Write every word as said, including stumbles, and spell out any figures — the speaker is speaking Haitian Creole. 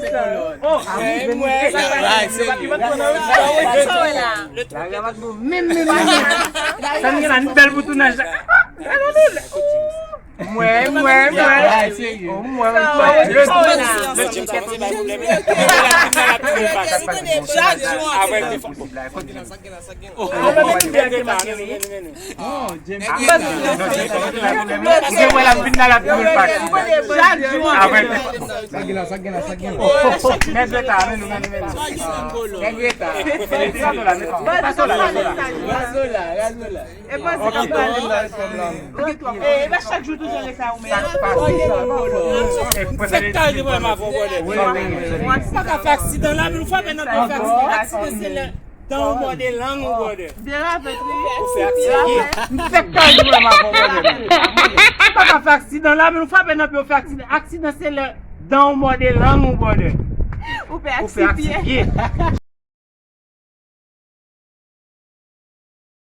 Mwen, mwen. Sa w wè la? Menm, menm, menm. Sa m gen la, nou bèl pou tounaj la. Mwen, mwen, mwen. Mwen, mwen. Chak jou. Ou gen wè la, m vin la, la, pou l pati. Chak jou. Sa gen la, sa gen la, sa gen la. Nèg reta, men nou, men nou, men nou. Nèg reta. Razo la, razo la. Razo la, razo la. E pa se k ap pale. E pa chak jou toujou reta ou menm. Fèk kay li vrèman avè w, brother. Ou pa ka fè aksidan la, men ou frape nan pye, ou fè aksidan. Aksidan se lè dan ou mòde lang ou, brother. Derape, wi. Ou fè aksidan. M fèk kay li vrèman avè w, brother. Ou pa ka fè aksidan la, men ou frape nan pye, ou fè aksidan. Aksidan se lè dan ou mòde lang ou, brother. Ou fè aksipye.